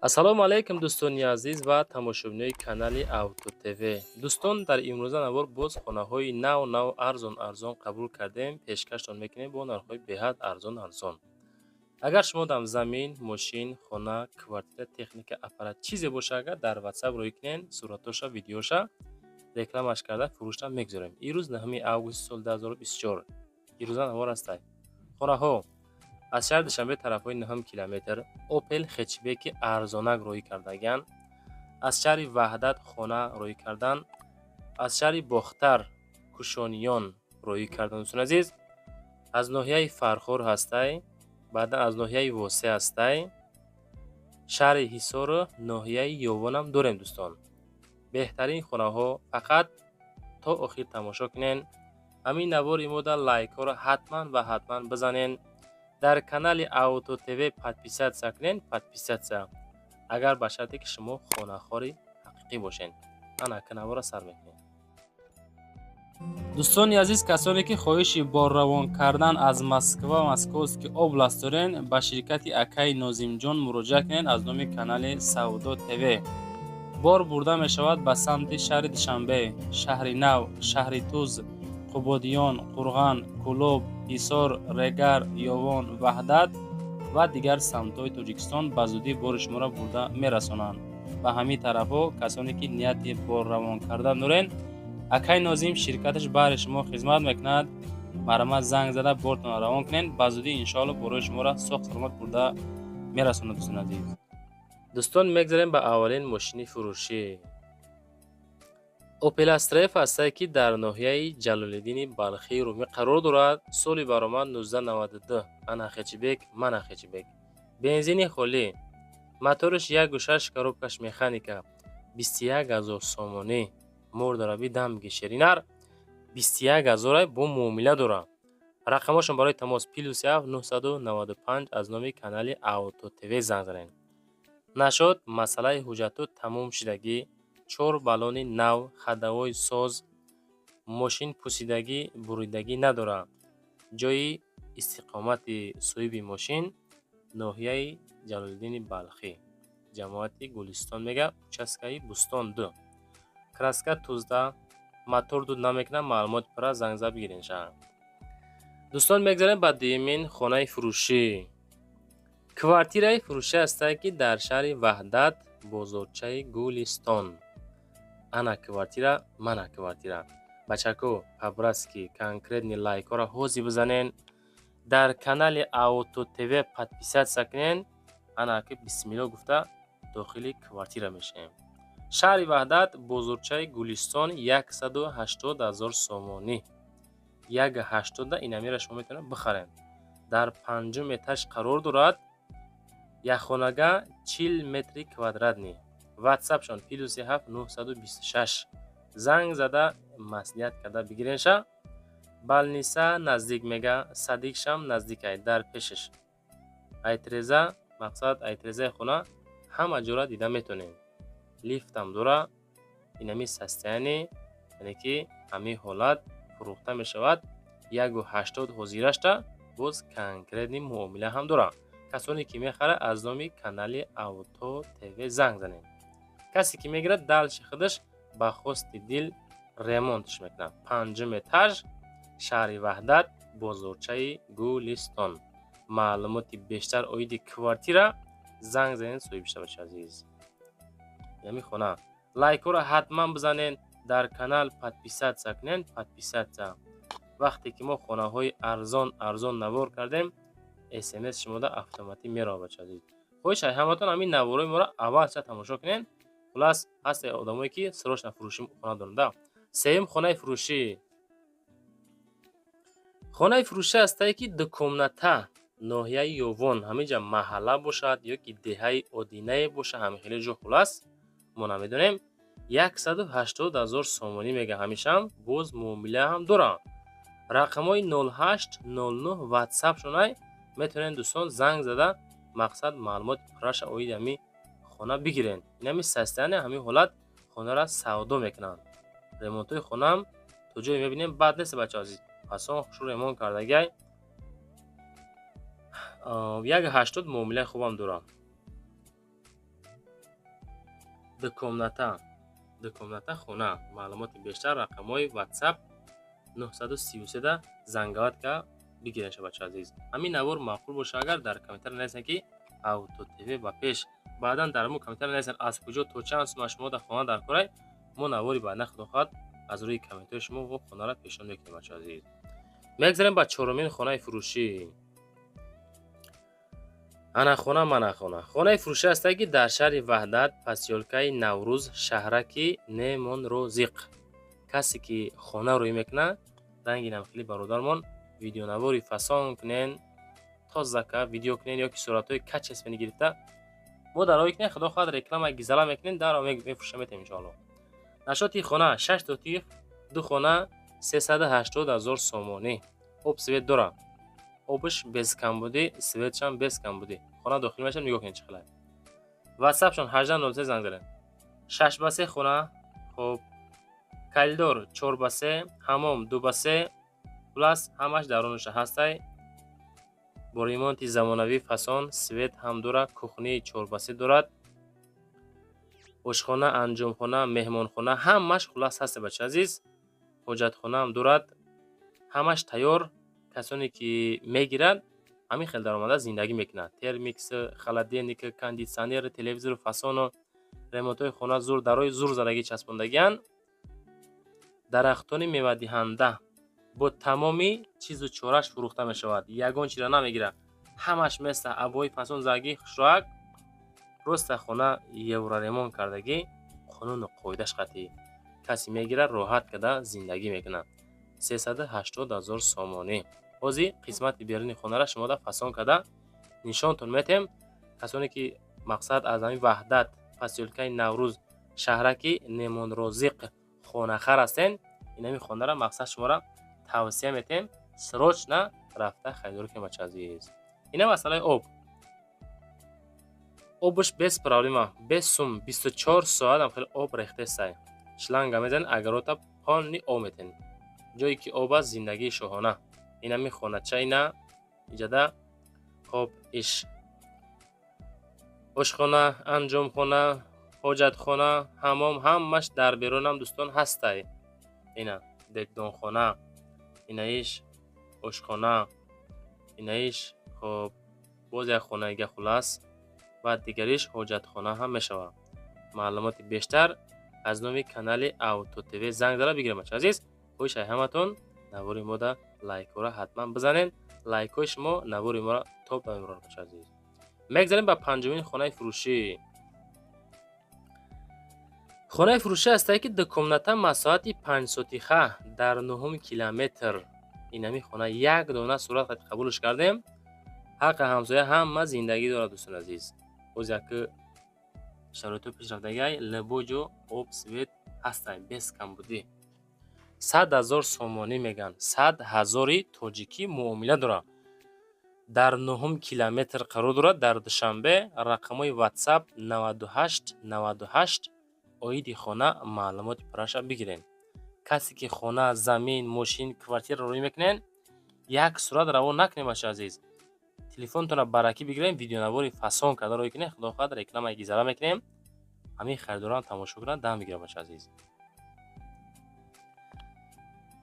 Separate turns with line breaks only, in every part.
Ассалому алайкум, дӯстони азиз ва тамошобинои канали Авто ТВ. Дӯстон, дар имрӯза навор боз хонаҳои нав нав, арзон арзон қабул кардем, пешкаштон мекунем бо нархҳои беҳад арзон арзон. Агар шумо дам замин, мошин, хона, квартира, техника, аппарат, чизе боша, агар дар Ватсап рӯй кунен суратоша, видеоша, рекламаш карда, фурӯшта мегузорем. Ирӯз 9 августи соли 2024, ирӯза навор ҳастай. Хонаҳо аз шаҳри Душанбе, тарафҳои 9 километр, Опел хетчбеки арзонак роҳӣ кардагианд. Аз шаҳри Ваҳдат хона роҳӣ кардан, аз шаҳри Бохтар, Кушониён роҳӣ кардан. Дӯстони азиз, аз ноҳияи Фархор ҳастай, баъдан аз ноҳияи Восе ҳастай, шаҳри Ҳисору ноҳияи Ёвонам дорем. Дӯстон, беҳтарин хонаҳо, фақат то охир тамошо кунен. Ҳамин навори мода лайкҳоро ҳатман ва ҳатман бизанен, дар канали Авто ТВ подписаться кунен, подписаться, агар ба шарте ки шумо хонахори ҳақиқӣ бошед. Ана каналро сар мекунем. Дӯстони азиз, касоне ки хоҳиши борравон кардан аз Москва, Московский область дорен, ба ширкати акаи Нозимҷон муроҷиат кунед. Аз номи канали Савдо ТВ бор бурда мешавад ба самти шаҳри Душанбе, Шаҳри Нав, Шаҳри Туз, Қубодиён, Қурған, Кӯлоб, Ҳисор, Регар, Ёвон, Ваҳдат ва дигар самтҳои Тоҷикистон. Ба зудӣ бори шуморо бурда мерасонанд ба ҳамин тарафҳо. Касоне ки нияти борравон кардан дорен, акаи Нозим ширкаташ баҳри шумо хизмат мекунад. Марҳамат, занг зада бортонро равон кунед. Ба зудӣ, иншоалло, борои шуморо соғ саломат бурда мерасонад. Дӯстони азиз, дӯстон, мегзарем ба аввалин мошини фурӯшӣ. Опел Астра Ф ҳастае, ки дар ноҳияи Ҷалолиддини Балхии Румӣ қарор дорад. Соли баромад 1992. Ана хетчбек, мана хетчбек, бензини холӣ, мотораш 1,6, коробкаш механика, 21 000 сомонӣ. Мордараби дам гишеринар 21 000 бо муомила дора. Рақамошон барои тамос +7 995. Аз номи канали Авто ТВ занг занед. Нашод, масъалаи ҳуҷҷатҳо тамом шудагӣ, чор баллони нав, ходовой соз, мошин пусидагӣ, буридагӣ надорад. Ҷойи истиқомати соҳиби мошин ноҳияи Ҷалолиддини Балхӣ, ҷамоати Гулистон мега, участкаи Бӯстон 2. Краска тузда, мотор дуд намекунад. Маълумоти пурра занг зада бигирен ша. Дӯстон, мегзарем ба дуюмин хонаи фурӯшӣ. Квартираи фурӯшӣ ҳастае, ки дар шаҳри Ваҳдат, бозорчаи Гулистон. Ана квартира, мана квартира. Бачако, по-братски конкретный лайкҳоро ҳозир бизанен, дар канали Авто ТВ подписаться кунен. Ана ки бисмилло гуфта дохили квартира мешавем. Шаҳри Ваҳдат, бозорчаи Гулистон, 180 000 сомонӣ. Як ҳаштода инамира шумо метавонед бихаред. Дар панҷум этаж қарор дорад, якхонага, 40 метри квадратный. Ватсапшон +7 926, занг зада маслиҳат карда бигиренша. Больница наздик мега, садикшам наздикай, дар пешаш айтреза, мақсад, айтрезаи хона ҳама ҷора дида метавонем. Лифтам дора. Инами состояние, яъне ки ҳамин ҳолат фурӯхта мешавад. 1,80 ҳозирашта, боз конкретный муомила ҳам дорад. Касоне ки мехарад, аз номи канали Авто ТВ занг занед. Касе ки мегирад, дальше худаш ба хости дил ремонтш мекунад. Панҷум этаж, шаҳри Ваҳдат, бозорчаи Гулистон. Маълумоти бештар оиди квартира занг занед, соҳиб шавед. Азиз, ҳамин хона лайкҳоро ҳатман бизанед, дар канал подписаться кунед, подписаться. Вақте ки мо хонаҳои арзон арзон навор кардем, СМС шумода автоматӣ меравад. Бача азиз, хоҳиш ҳаматон, ҳамин наворҳои моро аввал ша тамошо кунед. Хулас, ҳастае одамое ки срочно фурӯши хона доранд. Сеюм хонаи фурӯшӣ. Хонаи фурӯшӣ ҳастае, ки дукомната, ноҳияи Ёвон, ҳаминҷа маҳалла бошад ё ки деҳаи Одинае бошад, ҳамин хеле ҷо, хулас, мо намедонем. 180 000 сомонӣ мега, ҳамешаам боз муомила ҳам дорам. Рақамҳои 08 09 ватсапшонай, метавонед, дӯстон, занг зада, мақсад, маълумоти пурраша оиди ҳамин хона бигирен. Инами состояние, ҳамин ҳолат хонаро савдо мекунанд. Ремонтҳои хонаам то ҷое мебинем, бад нест, бачаҳо азиз, фасон хушрӯ ремонт кардагиай. 1,80 муомилаи хубам дорам. Дукомната, дукомната хона. Маълумоти бештар рақамҳои WhatsApp 933-да занговать ка бигирен, бача азиз. Ҳамин навор маъқул боша, агар дар комментария нависен, ки Авто ТВ ба пеш. Баъдан дар мо комментария нависен, аз куҷо, то чанд сума шумо дар хона дар корай. Мо навори баъдан, худо хоҳад, аз рӯи комментҳои шумо мо хонаро пешниҳод мекунем, бача азиз. Мегзарем ба чорумин хонаи фурӯшӣ. Ана хона, мана хона. Хонаи фурӯшӣ ҳастае, ки дар шаҳри Ваҳдат, посёлкаи Наврӯз, шаҳраки Немонрозиқ. Касе ки хона рӯй мекунад, ранги намхели бародармон, видеонавори фасон кунен, тозака видео кунен ё ки суратҳои качественный гирифта мо дарои кунен, худо хоҳад, реклама гизала мекунем, даро мефурӯша метем, иншоалло. Нашоти хона шаш сотих, ду хона, 380 000 сомонӣ. Об, свет дора, обш без камбудӣ, светшам без камбудӣ. Хона дохил мешавад, нигоҳ кунед, чӣ хелай. Ватсапшон 1803, занг занед. 6 ба 3 хона. Хоб, коридор 4 ба 3, ҳамом 2 ба 3, плюс ҳамаш дарунаша ҳастай. Бо ремонти замонавӣ, фасон, свет ҳам дорад, кухни 4 ба 3 дорад, ошхона, анҷомхона, меҳмонхона, ҳамаш хуллас ҳаста, бача азиз. Ҳоҷатхонаам дорад, ҳамаш тайёр. Касоне ки мегиранд, ҳамин хел даромада зиндагӣ мекунанд. Термикс, холодильник, кондитсионер, телевизору фасону ремонтҳои хона зур, дарои зур задагӣ часпондагианд. Дарахтони мевадиҳанда бо тамоми чизу чораш фурӯхта мешавад. Ягон чизро намегирад, ҳамаш места, обои фасон задагӣ, хушроак. Просто хона евроремонт кардагӣ, қонуну қоидаш қатъӣ. Касе мегирад, роҳат карда зиндагӣ мекунад. 380 000 сомонӣ. Ҳозир қисмати беруни хонаро шумода фасон карда нишонтон метем. Касоне ки мақсад аз ҳамин Ваҳдат, посёлкаи Наврӯз, шаҳраки Немонрозиқ хонахар ҳастен, инами хонаро мақсад шуморо тавсия метем, срочно рафта харидорӣ кунед, бача азиз. Ина масъалаи об. Обш без проблема, без сум, 24 соатам хеле об рехтестай. Шланга мезанед, огородта полный об метен. Ҷое ки об аст, зиндагии шоҳона. Инами хонача, ина иҷада. Хоб, иш ошхона, анҷомхона, ҳоҷатхона, ҳамом, ҳамаш дар берунам, дӯстон, ҳастай. Ина дегдонхона, инаиш ошхона, инаиш, хоб, боз як хонаига, хуллас, ва дигариш ҳоҷатхона ҳам мешавад. Маълумоти бештар аз номи канали Авто ТВ занг зада бигирем, бача азиз. Хоҳиш ай ҳаматон, навори мода лайкҳоро ҳатман бизанед. Лайкҳои шумо навори моро топ мебарад, бача азиз. Мегзарем ба панҷумин хонаи фурӯшӣ. Хонаи фурӯшӣ ҳастае, ки дукомната, масоҳати 5 сотиха, дар нуҳум километр. Инами хона як дона сурат қабулш кардем. Ҳаққи ҳамсоя ҳама зиндагӣ дорад, дӯстони азиз. Боз яки шароитҳои пешрафтагиай, любой ҷо об, свет ҳастай, без камбудӣ. 100 000 сомонӣ мегӯянд, 100 000-и тоҷикӣ муомила дорад. Дар нуҳум километр қарор дорад, дар Душанбе. Рақамҳои WhatsApp 98 98. Оиди хона маълумоти пурраша бигиред. Касе ки хона, замин, мошин, квартира рӯй мекунед, як сурат равон накунед, бача азиз. Телефонтонро баракӣ бигирем, видеонавори фасон карда рӯй кунед, худо хоҳад, рекламаи гизара мекунем, ҳамин харидорам тамошо кунанд, дам бигиранд, бача азиз.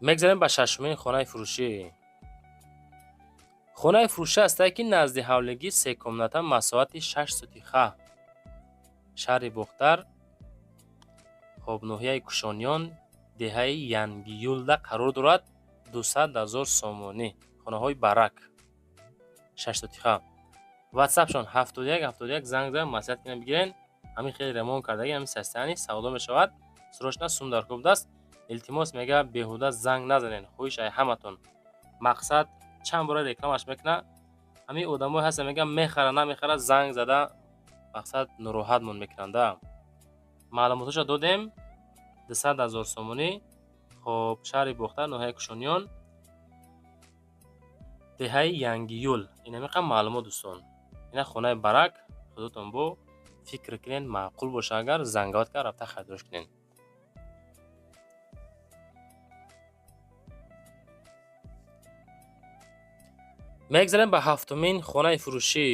Мегзарем ба шашумин хонаи фурӯшӣ. Хонаи фурӯшӣ ҳастае, ки назди ҳавлигӣ, секомната, масоҳати 6 сотиха, шаҳри Бохтар, хоб, ноҳияи Кушониён, деҳаи Янгиюлда қарор дорад. 200 000 сомонӣ. Хонаҳои барак, 6 сотиха. Ватсапшон 71 71, занг зада маслиҳат кунед, бигирен. Ҳамин хеле ремонт кардаги, ҳамин состояние савдо мешавад. Срочно сум дар кор будааст. Илтимос, мега, беҳуда занг назанед, хоҳиш ай ҳаматон. Мақсад чанд бора рекламаш мекунад. Ҳамин одамое ҳастанд, мегӯянд, мехара, намехара, занг зада мақсад нороҳатмон мекунанда. Маълумотҳоша додем. 200 000 сомонӣ. Хоб, шаҳри Бохтар, ноҳияи Кушониён, деҳаи Янгиюл. Инамиқа маълумот, дӯстон. Ина хонаи барак. Худотон бо фикр кунед, маъқул боша, агар занговать кард, рафта харидориш кунед. Мегзарем ба ҳафтумин хонаи фурӯшӣ.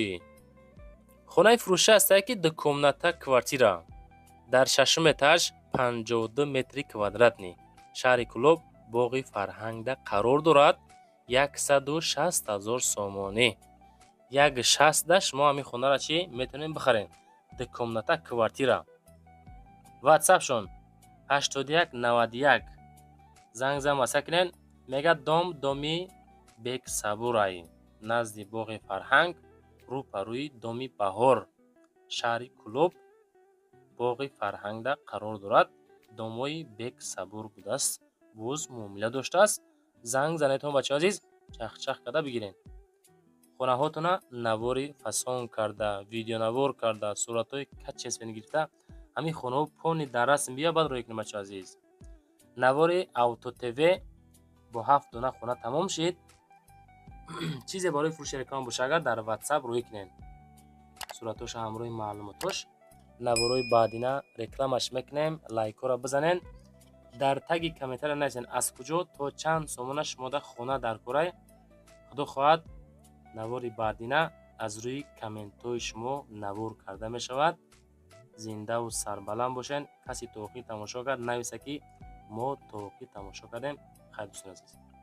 Хонаи фурӯшӣ ҳастае, ки дукомната квартира. Дар шашум этаж, 52 метри квадратный, шаҳри Кӯлоб, боғи фарҳангда қарор дорад. 160 000 сомонӣ. Як шастда шумо ҳамин хонаро чӣ метавонед бихаред. Двухкомната квартира. Ватсапшон 8191, занг зан маса кунед. Мега, дом доми Бексабурай, назди боғи фарҳанг, рӯ ба рӯи доми Баҳор, шаҳри Кӯлоб, боғи фарҳангда қарор дорад. Домои Бексабур будааст, боз муомила доштааст. Занг занедтон, бачаҳо азиз, чахчах карда бигиред хонаҳотона. Навори фасон карда, видеонавор карда, суратҳои качественный гирифта, ҳамин хонаҳо пони дар расм бия, баъд рӯй кунем. Бачаҳо азиз, навори Авто ТВ бо ҳафт дона хона тамом шид. Чизе барои фурӯши реклама боша агар, дар Ватсап рӯй кунед суратҳоша ҳамроҳи маълумотош. Наворҳои баъдина рекламаш мекунем. Лайкҳоро бизанед, дар таги комментария нависед, аз куҷо, то чанд сомона шумода хона дар корай. Худо хоҳад, навори баъдина аз рӯи комментҳои шумо навор карда мешавад. Зиндаву сарбаланд бошед. Касе то охир тамошо кард, нависа, ки мо то охир тамошо кардем. Хайр, дӯстони азиз.